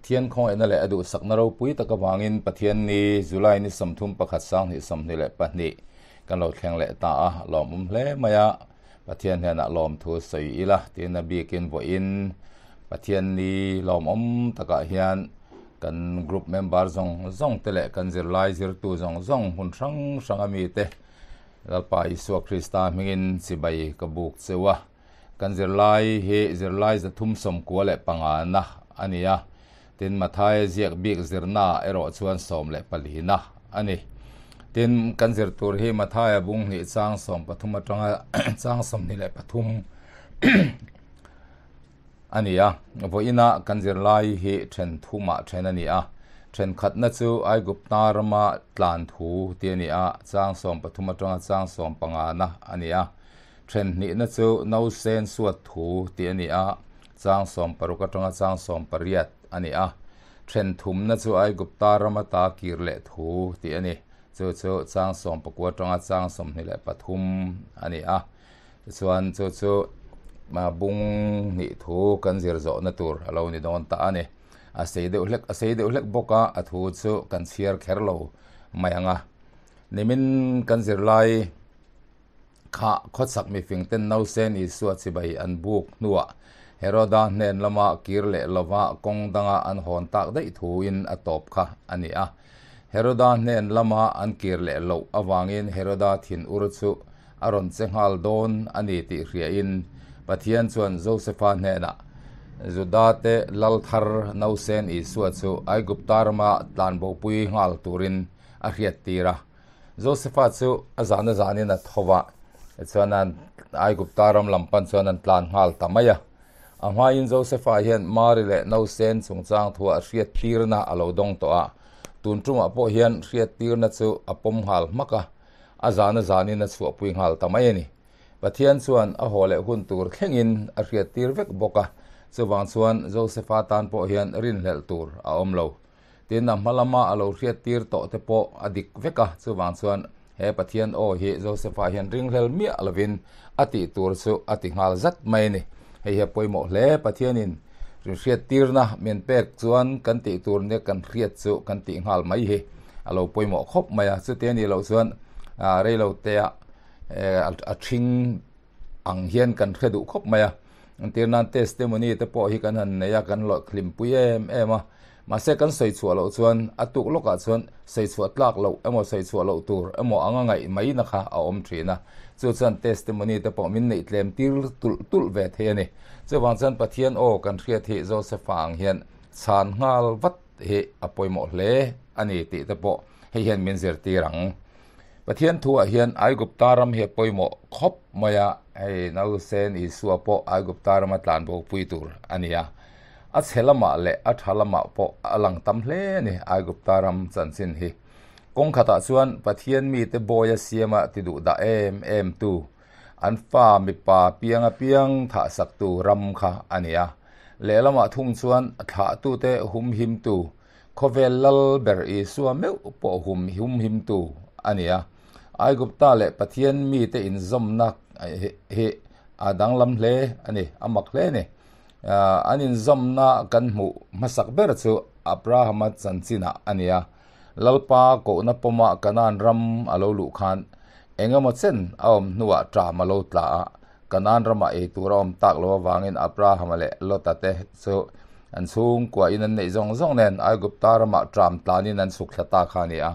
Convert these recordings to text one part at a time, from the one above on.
Pathian khawngaihna leh a duhsakna ropui tak avangin Pathianni July ni 31 2022 kan lo thleng leh ta a, lawmawm hle mai a, Pathian hnenah lawmthu sawi ila tiin a bikin vawiin Pathianni lawmawm takah hian kan group member zawng zawng te leh kan zirlai zirtu zawng zawng hmun hrang hrang ami te Lalpa Isua Krista hmingin chibai ka buk cheu a. Kan zirlai hi zirlai 395 na a ni a, tin Mathaia ziak bik zirna erawh chuan 14 na a ni. Tin, kan zir tur hi Mathaia bung hnih chang 13 atanga chang 23 a ni a. Vawiina kan zirlai hi then thumah then a ni a. Thenkhatna chu Aigupta rama tlan thu tih a ni a, chang 13 atanga chang 15 na a ni a. Then hnihna chu Nausen suat thu tih a ni a, chang 16 atanga chang 18 a ni a. Then thumna chu Aigupta rama ta kir leh thu tih a ni, chu chu chang 19 atanga chang 23 a ni a. Tichuan chu chu bung hnih thu kan zir zawhna tur a lo ni dawn ta a ni. A sei deuh hlek a sei deuh hlek bawk a, a thu chu kan chhiar kher lo mai ang a. Nimin kan zirlai Kha khawchhak mifing ten nausen Isua chibai an buk hnuah Heroda hnen lama kir leh lova kawng danga an hawn tak daih thuin a tawp kha a ni a. Heroda hnen lama an kir leh loh avangin Heroda thin ur chu a rawn che nghal dawn a ni tih hriain Pathian chuan Josefa hnenah Juda te lal thar nausen Isua chu Aigupta rama tlanbopui nghal turin a hriattir a. Josefa chu a zan a zanin a tho va, tichuan an Aigupta ram lam pan chuan an tlan nghal ta mai a. A hmain Josefa hian Mari leh Nausen chungchang thuah hriattirna a lo dawng tawh a, tun tumah pawh hian hriattirna chu a pawm nghal hmak a, a zan a zanin a chhuahpui nghal ta mai a ni. Pathian chuan a haw leh hun tur thlengin a hriattir vek bawk a, chuvang chuan Josefa tan pawh hian rinhlelh tur a awm lo. Tin, a hma lama a lo hriattir tawh te pawh a dik vek a, chuvang chuan he Pathian aw hi Josefa hian ringhlel miah lovin a tih tur chu a ti nghal zat mai a ni. Hei hi a pawimawh hle, Pathianin hriattirna min pek chuan kan tih tur nia kan hriat chu kan tih nghal mai hi a lo pawimawh khawp mai a, chuti a nih loh chuan reilotea a ṭhing ang hian kan hre duh khawp mai a. Entir nan testimony te pawh hi kan han nei a, kan hlawhtlinpui em em a. Mahse kan sawi chhuah loh chuan a tuk lawkah chuan sawi chhuah tlak loh emaw sawi chhuah loh tur emaw anga ngaih mai na kha a awm thin a. Chu chuan testimony te pawh min neih tlem tir tulh tulh ve thei a ni. Chuvang chuan Pathian aw kan hriat hi Joseph-a ang hian chhan nghal vat hi a pawimawh hle a ni tih te pawh hei hian min zirtir ang. Pathian thuah hian Aigupta ram hi a pawimawh khawp mai a, hei Nausen Isua pawh Aigupta rama tlanbopui tur a ni a. A chhe lamah leh a tha lamah pawh a lang tam hle a ni Aigupta ram chanchin hi. Kawng khatah chuan Pathian mite bawi a siama ti duh dah em em tu, an fa mipa piang apiang thahsaktu ram kha a ni a. Lehlamah thung chuan thlahtute humhimtu Khawvel lal ber Isua meuh pawh hum hum himtu a ni a. Aigupta leh Pathian mite inzawmna hi a danglam hle a ni, a mak hle a ni. An inzawmna kan hmuh hmasak ber chu Abrahama chanchinah a ni a. Lalpa kohna pawma Kanaan ram a lo luh khan eng emaw chen a awm hnuah ṭam a lo tla a, Kanaan ramah ei tur a awm tak lo avangin Abrahama leh Lota te chu an chhungkuahin an neih zawng zawng nen Aigupta ramah ṭam tlanin an chhuk thla ta kha a ni a.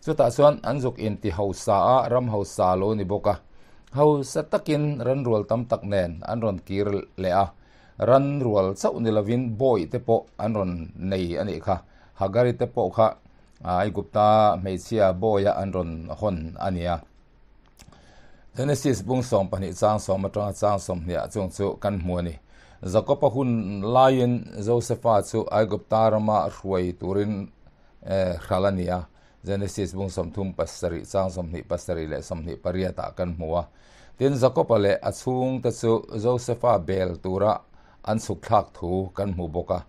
Chutah chuan an zuk inti hausa a, ram hausa a lo ni bawk a. Hausa takin ranrual tam tak nen an rawn kir leh a, ranrual chauh ni lovin bawi te pawh an rawn nei a nih kha. Hagari te pawh kha Aigupta hmeichhia bawia an rawn hawn a ni a. Genesis bung 12 chang 10 atanga chang 20 ah chung chu kan hmu a ni. Jakob-a hun laiin Josefa chu Aigupta rama hruai turin hral a ni a. Genesis bung 37 chang 27 leh 28 ah kan hmu a. Tin, Jakob-a leh a chhungte chu Josefa bel tura an chhuk thlak thu kan hmu bawk a.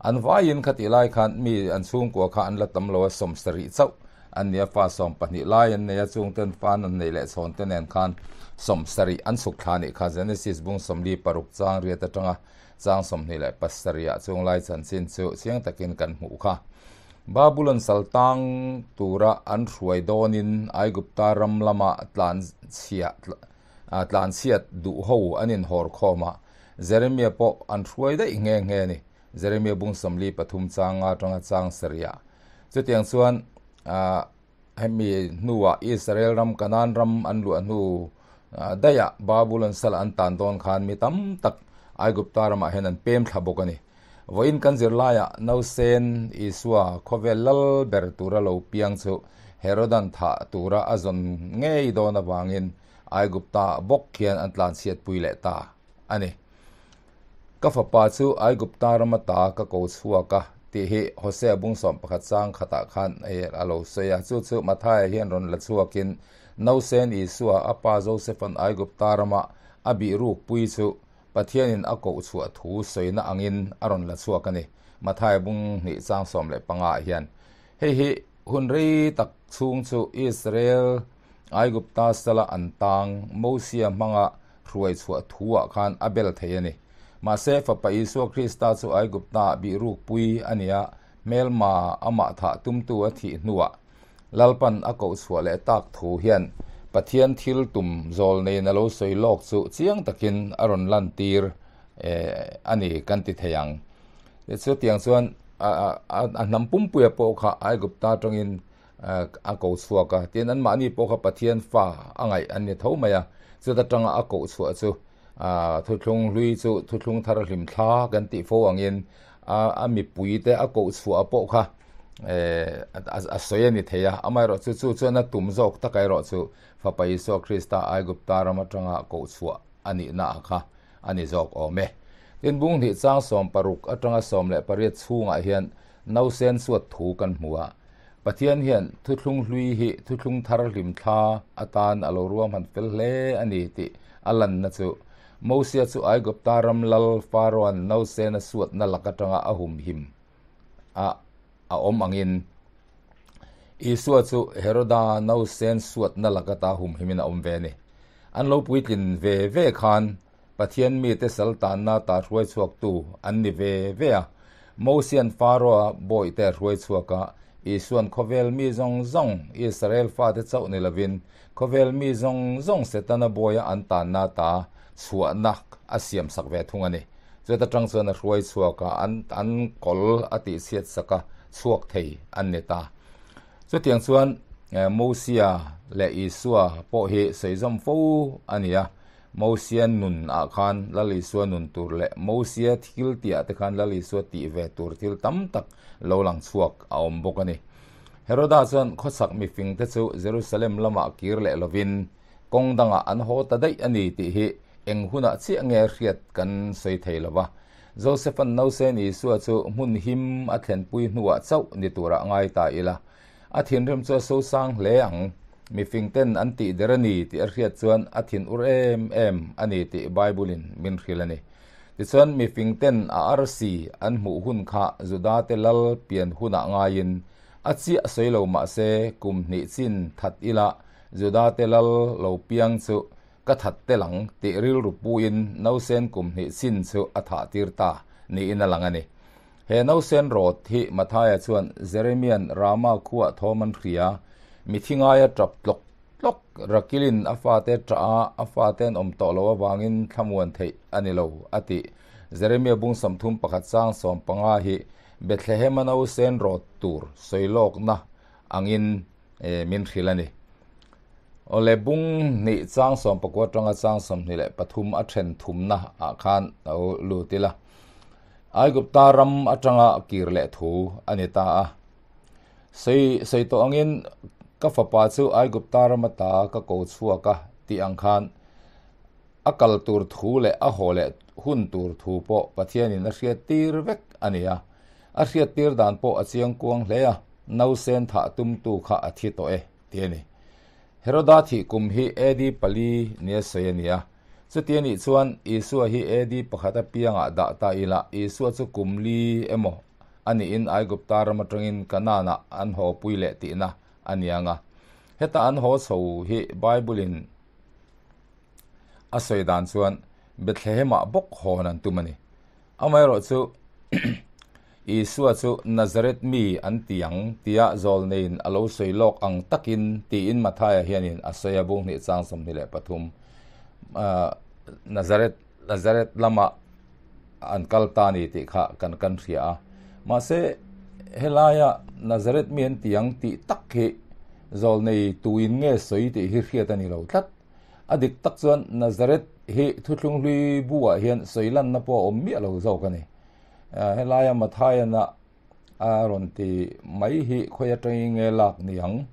An vaiin khatih lai khan mi an chhungkua kha an la tam lo a, 70 chauh an ni a, fa 12 lai an nei a, chungten fan an nei leh chhawn te nen khan 70 an chhuk thla a nih kha. Genesis bung 46 chang riat atanga Chang 27 ah chung lai chanchin chu chiang takin kan hmuh kha. Babulon sal tang tura an hruai dawnin Aigupta ram lama tlan chhia tlan chhiat duh ho an inhawr khawm a, Jeremia pawh an hruai daih nghe nghe a ni. Jeremia bung 43 chang nga atanga chang sarih ah. Chutiang chuan hemi hnuah Israel ram Kanaan ram an luah hnu daihah Babulon sal an tan dawn khan mi tam tak Aigupta ramah hian an pem thla bawk a ni. Vawiin kan zirlaiah Nausen Isua khawvel lal ber tura lo piang chu Herodan thah tura a zawn ngei dawn avangin Aigupta bawk hian an tlanchhiatpui leh ta a ni. Ka fapa chu Aigupta rama ta ka ko chhuak a, tih hi Hosea bung 11 chang khatah khan a lo sawi a. Chu chu Mathaia hian rawn la chhuakin Nausen Isua a pa Josepha'n Aigupta rama a bih rukpui chu Pathianin a koh chhuah thu sawina angin a rawn la chhuak a ni, Mathaia bung hnih chang 15 ah hian. Hei hi hun rei tak chhung chu Israel Aigupta sala an tang Mosia hmanga hruai chhuah thu-ah khan a bel thei a ni. Mahse, Fapa Isua Krista chu Aigupta-ah bih rukpui a ni a, hmelma amah thah tumtu a thih hnuah Lalpan a koh chhuah leh tak thu hian Pathian thil tum zawl neiin a lo sawi lawk chu chiang takin a rawn lantir a ni kan ti thei ang. Chutiang chuan a hnam pumpuia pawh kha Aigupta atangin a ko chhuak a, tin anmahni pawh kha Pathian fa a ngaih an ni tho mai a, chuta tanga a koh chhuah chu thuthlung hlui chu thuthlung thar hlim thla kan tih fo angin a mipui te a koh chhuah pawh kha a sawi a ni thei a, amaherawh chu chu chuan a tum zawk taka erawh chu Fapa Isua Krista Aigupta ram atanga koh chhuah a nihna ah kha a ni zawk awm e. Tin bung hnih chang 16 atanga 18 chhungah hian nausen suat thu kan hmu a, Pathian hian thuthlung hlui hi thuthlung thar hlim thla atan a lo ruahman fel hle a ni tih a lanna chu Mosia chu Aigupta ram lal Pharaoh-a'n nausena suatna lak atanga a humhim a a awm angin Isua chu Heroda nausen suatna lak ata humhimin a awm ve a ni. An lo puitlin ve ve khan Pathian mite sal tanna ta hruai chhuaktu an ni ve ve a. Mosian Pharaoh-a bawihte a hruai chhuak a, Isuan khawvel mi zawng zawng, Israel fate chauh ni lovin, khawvel mi zawng zawng Setana bawia an tanna ta chhuahna a siam sak ve thung a ni. Chuta tang chuan a hruai chhuak a, an an kawl a tihchhiat sak a, chhuak thei an ni ta. Chutiang chuan Mosia leh Isua pawh hi sawi zawm fo a ni a. Mosia nun ah khan Lal Isua nun tur leh Mosia thil tih ah te khan Lal Isua tih ve tur thil tam tak lo lang chhuak a awm bawk a ni. Heroda chuan khawchhak mifing te chu Jerusalem lamah kir leh lovin kawng dangah an haw ta daih a ni tih hi eng hunah chiah nge hriat kan sawi thei lo va. Joseph-a'n nausen Isua chu hmun him a thlenpui hnuah chauh ni turah ngai ta ila. A thinrim chu a sosang hle ang. Mifing ten an tih der a ni tih a hriat chuan a thin ur em em a ni tih Bible-in min hrilh a ni. Tichuan mifing ten a arsi an hmuh hun kha Judate lal pian hunah ngaiin a chiah sawi lo mah se kum hnih chin that ila Judate lal lo piang chu ka that tel ang tih rilru puin nausen kum hnih chin chu a thah tir ta niin a lang a ni. He nausen rawt hi Mathaia chuan Jeremia'n Rama khuah thawm an hria, mithi ngaia tap tlawk tlawk Rakilin a fate tah a, a fate an awm tawh loh avangin thlamuan theih a ni lo, a ti. Jeremia bung 31 chang 15 hi Bethlehema nausen rawt tur sawi lawkna angin min hrilh a ni. Awle bung hnih chang 19 atanga chang 23 a then thumna ah khan lo lut ila. Aigupta ram atanga kir leh thu a ni ta a. Sawi sawi tawh angin ka fapa chu Aigupta ram ata ka ko chhuak a tih ang khan a kal tur thu leh a haw leh hun tur thu pawh Pathianin a hriat tir vek a ni a. A hriat tir dan pawh a chiang kuang hle a, nausen thah tumtu kha a thi tawh e tih a ni. Heroda thih kum hi AD pali nia sawi a ni a. Chuti a nih chuan Isua hi AD pakhat apiangah dah ta ila, Isua chu kum li emaw a niin Aigupta ram atangin Kanaan-ah an haw pui leh tihna a ni ang a. Heta an haw chho hi Bible-in a sawi dan chuan Bethlehem-ah bawk hawn an tum a ni. Amaherawhchu, Isua chu Nazareth mi an ti ang tia zawlneiin a lo sawi lawk ang takin tiin Mathaia hianin a sawi a, bung hnih chang 23. Nazareth Nazareth lamah an kal ta a ni tih kha kan kan hria a. Mahse, helaia Nazareth mi an ti ang tih tak hi zawlnei tuin nge sawi tih hi hriat a ni lo tlat. A dik tak chuan Nazareth hi thuthlung hlui buah hian sawi lanna pawh a awm miah lo zawk a ni. Helaia Mathaiana a rawn ti mai hi khawi atangin nge lak ni ang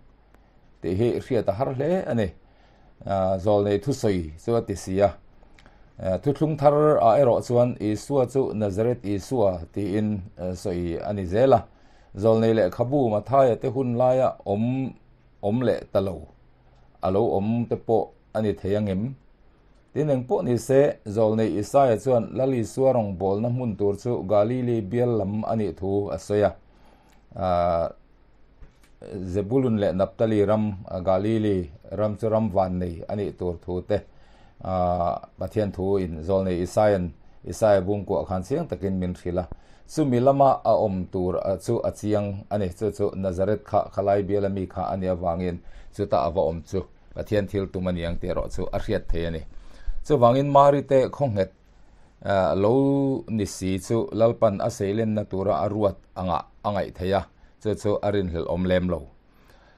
tih hi hriat a har hle a ni. Zawlnei thusawi chu a ti si a. Thuthlung thar ah erawh chuan Isua chu Nazareth Isua tiin sawi a ni zel a. Zawlnei lehkhabu Mathaia te hun laia awm awm leh ta lo a lo awm te pawh a ni thei angem? Tin eng pawh ni se, Zawlnei Isaia chuan Lal Isua rawngbawlna hmun tur chu Galili bial lam a nih thu a sawi a. Zebulun leh Naphtali ram, Galili ram chu ram vannei a nih tur thu te Pathian thu in Zawlnei Isaia'n Isaia bungkuah khan chiang takin min hrilh a. Chumi lama a awm tur chu a chiang a ni. Chu chu Nazareth kha khalai biala mi kha a nih avangin chuta a va awm chu. Pathian thil tum a ni ang tih erawh chu a hriat thei a ni. Chuvangin Mari te khawnghet lo ni si chu Lalpan a seilenna tura a ruat angah a ngaih thei a, chu chu a rinhlelh awm lem lo.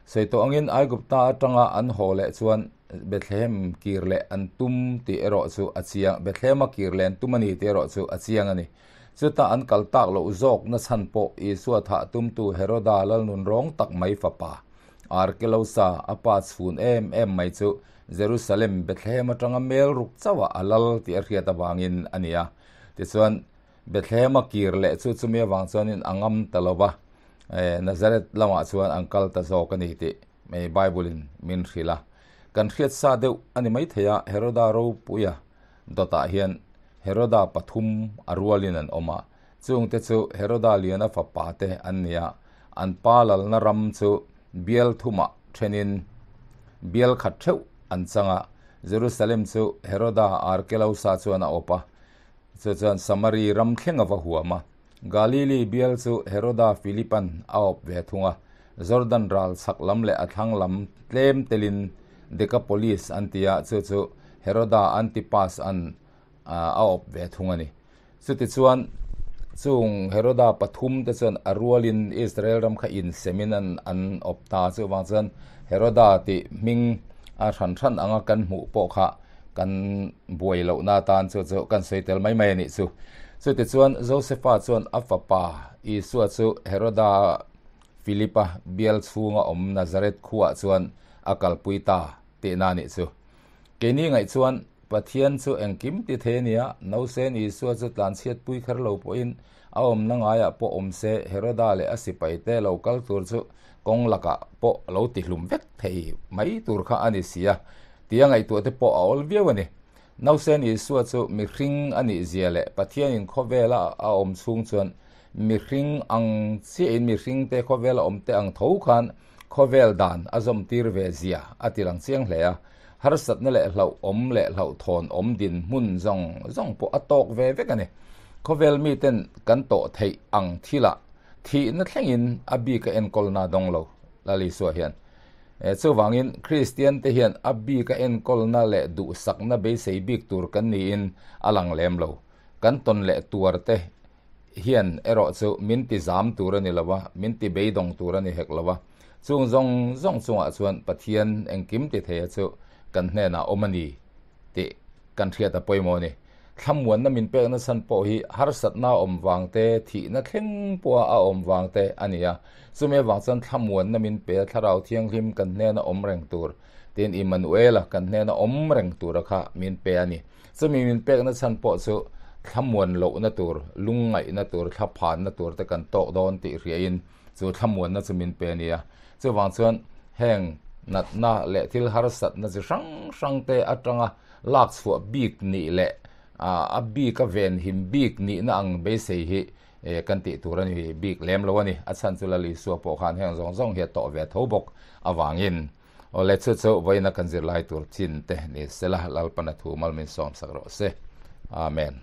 Sawi tawh angin Aigupta atanga an haw leh chuan Bethlehem kir leh an tum tih erawh chu a chiang, Bethlehema kir leh an tum a ni tih erawh chu a chiang a ni. Chuta an kal tak loh zawk na chhan pawh Isua thah tumtu Heroda lalnun rawng tak mai fapa Arkelosa a pa chhun em em mai chu Jerusalem Bethlehem atanga mel ruk chauhah a lal tih a hriat avangin a ni a. Tichuan, Bethlehem a kir leh chu chumi avang chuanin a ngam ta lo va, Nazareth lamah chuan an kal ta zawk a ni tih Bible-in min hrilh a. Kan hriat sa deuh a ni maithei a, Heroda ropuia dawtah hian Heroda pathum a rualin an awm a, Chungte chu Heroda Liana fapa te an ni a, an pa lalna ram chu bial thumah thenin bial khat theuh an chang a. Jerusalem chu Heroda Arkelausa chuan a awp a, chu chuan Samari ram thleng a va huam a. Galili bial chu Heroda Philipan a awp ve thung a, Jordan ral chhak lam leh a thlang lam tlem telin Decapolis an ti a, chu chu Heroda Antipas an a awp ve thung a ni. Chutichuan, chung Heroda pathum te chuan a rualin Israel ram kha insemin an an awp ta. Chuvang chuan Heroda tih hming a hran hran anga kan hmuh pawh kha kan buai lohna atan chu chu kan sawi tel mai mai a nih chu. Chutichuan, Josefa chuan a fapa Isua chu Heroda Philipa bial chhunga awm Nazareth khuaah chuan a kalpui ta tihna a nih chu. Keini ngaih chuan Pathian chu engkim ti thei a nia, Nausen Isua chu tlanchhiatpui kher lo pawhin a awmna ngaiah pawh awm se, Heroda leh a sipaite lo kal tur chu kawng lakah pawh lo tihlum vek thei mai tur kha a ni si a, tia ngaihtuahte pawh a awl viau a ni. Nausen Isua chu mihring a nih zia leh Pathianin khawvela a awm chhung chuan mihring ang chiahin mihringte khawvela awmte ang tho khan khawvel dan a zawmtir ve zia a ti lang chiang hle a. Harsatna leh hlauhawm leh hlauhthawn awm dinhmun zawng zawng pawh a tawk ve vek a ni. Khawvel miten kan tawh theih ang thilah thihna thlengin a bika enkawlna a dawng lo, Lal Isua hian. Chuvangin Kristian te hian a bika enkawlna leh duhsakna beisei bik tur kan niin a lang lem lo. Kan tawn leh tuar te hian erawh chu min ti zam tur a ni lo a, min ti beidawng tur a ni hek lo a. Chung zawng zawng chungah chuan Pathian engkim ti theia chu kan hnenah awm a ni tih kan hriat a pawimawh a ni. Thlamuanna min pek nachhan pawh hi harsatna a awm vang te, thihna thleng pawha a awm vang te a ni a. Chumi avang chuan thlamuanna min pe a, Thlarau Thianghlim kan hnena awm reng tur tiin Immanuela kan hnena awm reng tura kha min pe a ni. Chumi min pekna chhan pawh chu thlamuan lohna tur, lungngaihna tur, thlaphanna tur te kan tawk dawn tih hriain chu thlamuanna chu min pe a nia. Chuvang chuan heng natna leh thil harsatna chi hrang hrang te atanga lak chhuah bik nih leh a bik a venhim bik nihna ang beisei hi kan tih tur a ni bik lem lo a ni. A chhan chu Lal Isua pawh khan heng zawng zawng hi a tawh ve tho bawk avangin Awle chu chu vawiina kan zirlai tur chin te ni sela Lalpana thu mal min sawm sak rawh se. Amen.